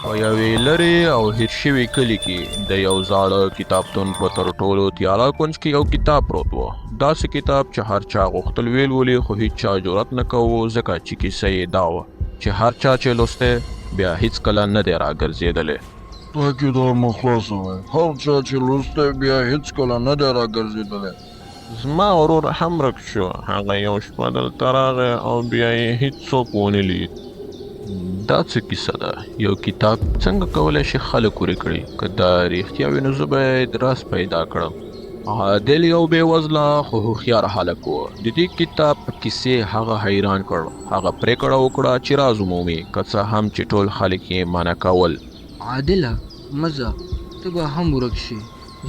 په یوې لرې او هیر شوي کلي کې د یو زاړه کتابتون په تر ټولو تیاره کونج کې یو کتاب پروت و. داسې کتاب چې هر چا غوښتل ویې لولي، خو هیچا جرئت نه کاوه، ځکه چې کیسه یې دا وه چې هر چا چې لوستی، بیا هیڅکله نه دی راګرځېدلی. دا کتاب مه خلاصوئ، هر چا چې لوستی، بیا هیڅکله نه دی راګرځېدلی. زما ورور هم ورک شو، هغه یو شپه دلته راغی او بیا یې هیڅوک ونه لید. دا څه کیسه ده؟ یو کتاب څنګه کولی شي خلک ورک کړي؟ که دا رښتیا وي نو زه باید راز پیدا کړم. عادل یو بې وزله خو هوښیار هلک و. د دې کتاب کیسې هغه حیران کړ. هغه پرېکړه وکړه چې راز ومومي، که څه هم چې ټول خلک یې منع کول. عادله! مه ځه، ته به هم ورک شې.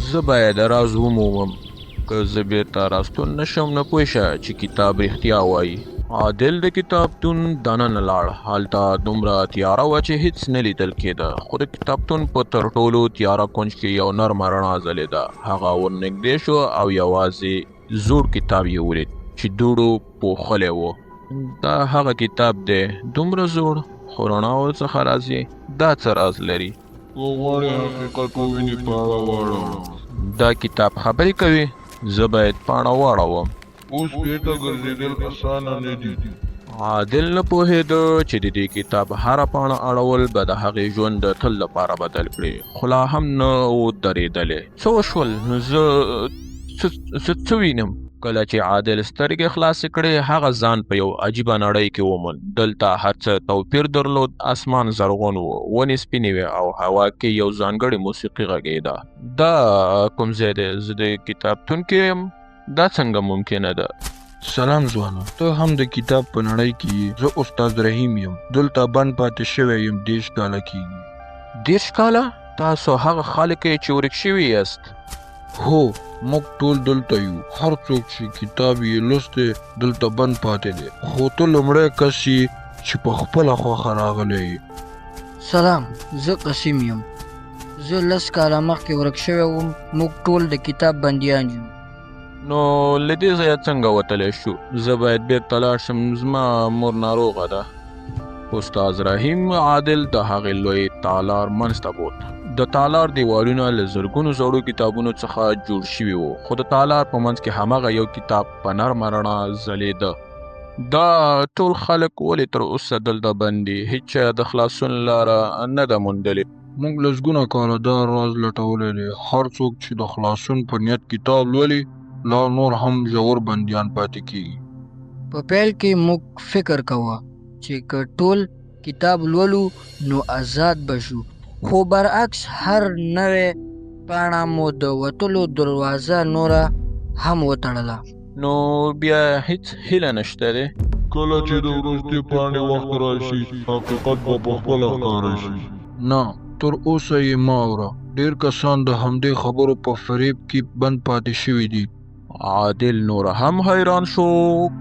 زه باید راز ومومم. که زه بیرته راستون نه شم نو پوه شه چې کتاب رښتیا وایي. عادل د کتابتون دننه لاړ. هلته دومره تیاره وه چې هیڅ نه لیدل کېده، خو د کتابتون په تر ټولو تیاره کونج کې یو نرمه رڼا ځلېده. هغه ورنږدې شو او یوازې زوړ کتاب یې ولید چې دوړو پوښلی و. دا هغه کتاب دی، دومره زوړ، خو رڼا ورڅخه راځي. دا څه راز لري؟ که غواړې حقیقت ووینې پاڼه واړوه. دا کتاب خبرې کوي، زه باید پاڼه واړوم. اوس بیرته ګرځېدل اسانه نه دي. عادل نه پوهېده چې د دې کتاب هره پاڼه اړول به د هغې ژوند د تل لپاره بدل کړي، خو لا هم نه و درېدلی. څه وشول؟ زه څه څه وینم؟ کله چې عادل سترګې خلاصې کړې، هغه ځان په یو عجیبه نړۍ کې وموند. دلته هر څه توپیر درلود. اسمان زرغون و، ونې سپینې وې او هوا کې یو ځانګړې موسیقي غږېده. دا کوم ځای دی؟ زه د کتابتون کې یم؟ دا څنګه ممکنه ده؟ سلام ځوانه، ته هم د کتاب په نړۍ کې یې. زه استاد رحیم یم، دلته بند پاتې شوی یم، 30 کاله کېږي. 30 کاله؟ تاسو هغه خلک یئ چې ورک شوي یاست؟ هو، موږ ټول دلته یو. هر څوک چې کتاب یې لوستی دلته بند پاتې دی، خو ته لومړی کس یې چې په خپله خوښه راغلی یې. سلام، زه قسیم یم. زه 10 کاله مخکې ورک شوی وم. موږ ټول د کتاب بندیان یو. نو له دې ځایه څنګه وتلی شو؟ زه باید بیرته لاړ شم، زما مور ناروغه ده. استاد رحیم عادل د هغې لوی تالار منځ ته بوت. د تالار دیوالونه له زرګونو زړو کتابونو څخه جوړ شوي وو، خو د تالار په منځ کې هماغه یو کتاب په نرمه رڼا ځلېده. دا ټول خلک ولې تر اوسه دلته بند دي؟ هیچا د خلاصون لاره نه ده موندلې. موږ لسګونه کاله دا راز لټولی دی. هر څوک چې د خلاصون په نیت کتاب لولي، لا نور هم ژور بندیان پاتې کېږي. په پیل کې موږ فکر کاوه چې که ټول کتاب لولو نو ازاد به شو، خو برعکس هر نوې پاڼه مو د وتلو دروازه نوره هم وتړله. نو بیا هیڅ هیله نشته دی؟ کله چې د وروستۍ پاڼې وخت راشي، حقیقت به پخپله ښکاره شي. نه، تر اوسه یې مه اوره. ډېر کسان د همدې خبرو په فریب کې بند پاتې شوي دي. عادل نور هم حیران شو.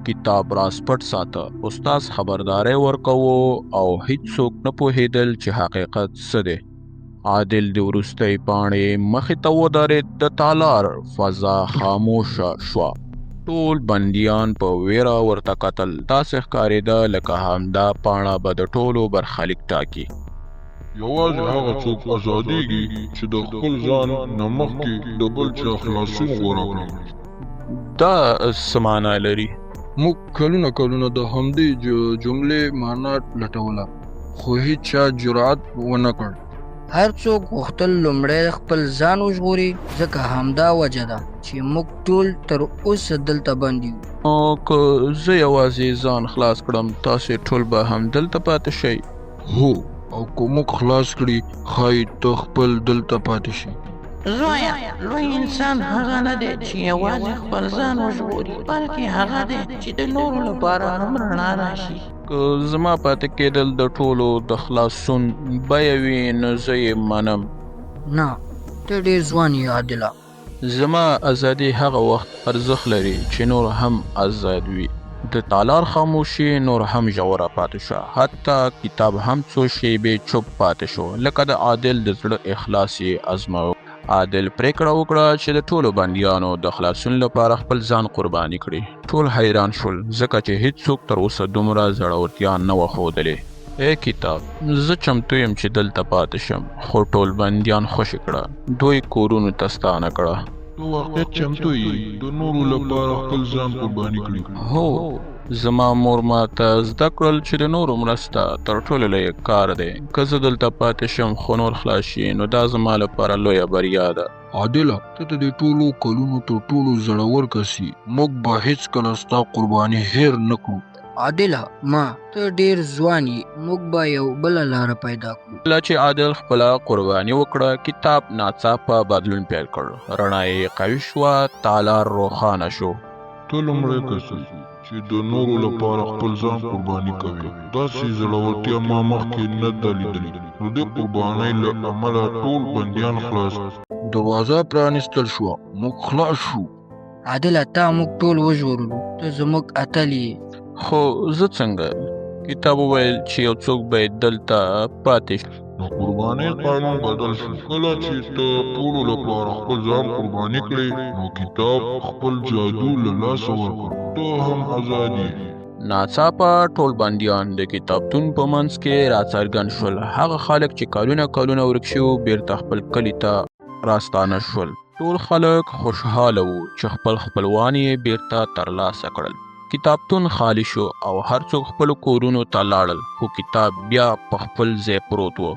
کتاب راز پټ ساته، استاد خبرداری ورکاوه او هیڅوک نه پوهېدل چې حقیقت څه دی. عادل د وروستۍ پاڼې مخې ته ودرېد. د تالار فضا خاموشه شوه. ټول بندیان په ویره ورته کتل. داسې ښکارېده لکه همدا پاڼه به د ټولو برخلیک ټاکي. یوازې هغه څوک ازادېږي چې د خپل ځان نه مخکې د بل چا خلاصون غوره کړي. دا څه معنا لري؟ موږ کلونه کلونه د همدې جملې معنا لټوله، خو هیچا جرأت ونه کړ. هر څوک غوښتل لومړی خپل ځان وژغوري، ځکه همدا وجه ده چې موږ ټول تر اوسه دلته بند یو. نو که زه یوازې ځان خلاص کړم، تاسې ټول به همدلته پاتې شئ؟ هو، او که موږ خلاص کړي، ښایي ته خپل دلته پاتې شې. زویه، لوی انسان هغه نه دی چې یوازې خپل ځان وژغوري، بلکې هغه دی چې د نورو لپاره هم رڼا راشي. که زما پاتې کېدل د ټولو د خلاصون بیه وي، نو زه یې منم. نه، ته ډېر ځوان یې عادله. زما ازادي هغه وخت ارزښت لري چې نور هم ازاد وي. د تالار خاموشي نور هم ژوره پاتې شوه. حتی کتاب هم څو شېبې چوپ پاتې شو، لکه د عادل د زړه اخلاص یې ازماوه. عادل پرېکړه وکړه چې د ټولو بندیانو د خلاصون لپاره خپل ځان قرباني کړي. ټول حیران شول، ځکه چې هیڅوک تر اوسه دومره زړورتیا نه وه ښودلې. ای کتاب، زه چمتو یم چې دلته پاتې شم، خو ټول بندیان خوشې کړه، دوی کورونو ته ستانه کړه. ته واقعیا چمتو یې د نورو لپاره خپل ځان قرباني کړې؟ هو، زما مور ما ته زده کړل چې د نورو مرسته تر ټولو لوی کار دی. که زه دلته پاتې شم خو نور خلاص شي، نو دا زما لپاره لویه بریا ده. عادله، ته د دې ټولو کلونو تر ټولو زړور کس یې. موږ به هیڅکله ستا قرباني هېر نه کړو. عادله، ما، ته ډېر ځوان یې، موږ به یو بله لاره پیدا کړو. کله چې عادل خپله قرباني وکړه، کتاب ناڅاپه بدلون پیل کړ. رڼا یې قوي شوه، تالار روښانه شو. ته لومړی کس یې چې د نورو لپاره خپل ځان قرباني کوې. داسې زړورتیا ما مخکې نه ده لیدلې. د دې قربانۍ له امله ټول بندیان خلاص. دروازه پرانیستل شوه، موږ خلاص شوو. عادله، تا موږ ټول وژغورلو. ته زموږ اتل یې. خو زه څنګه؟ کتاب وویل چې یو څوک باید دلته پاتې شي. د قربانۍ قانون بدل شو. کله چې ته ټولو لپاره خپل ځان قرباني کړې، نو کتاب خپل جادو له لاسه ورکړ. ته هم ازاد یې. ناڅاپه ټول بندیان د کتابتون په منځ کې راڅرګند شول. هغه خلک چې کلونه کلونه ورک شوي وو، بیرته خپل کلي ته راستانه شول. ټول خلک خوشحاله وو چې خپل خپلوان یې بیرته ترلاسه کړل. کتابتون خالي شو او هر څوک خپلو کورونو ته لاړل، خو کتاب بیا په خپل ځای پروت و.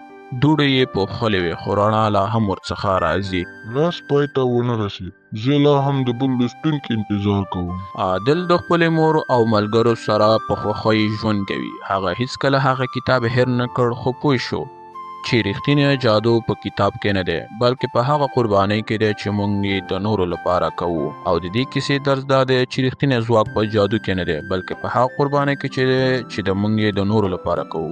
دوړې یې پوښلې وې، خو رڼا لا هم ورڅخه راځي. لاس پای ته ونه رسېد. زه لا هم د بل لوستونکي انتظار کوم. عادل د خپلې مور او ملګرو سره په خوښۍ ژوند کوي. هغه هیڅکله هغه کتاب هېر نه کړ، خو پوه شو چې رښتینی جادو په کتاب کې نه دی، بلکې په هغه قربانۍ کې دی چې موږ یې د نورو لپاره کوو. او د دې کیسې درس دا دی چې رښتینی ځواک په جادو کې نه دی، بلکې په هغه قربانۍ کې چې دی چې د موږ یې د نورو لپاره کوو.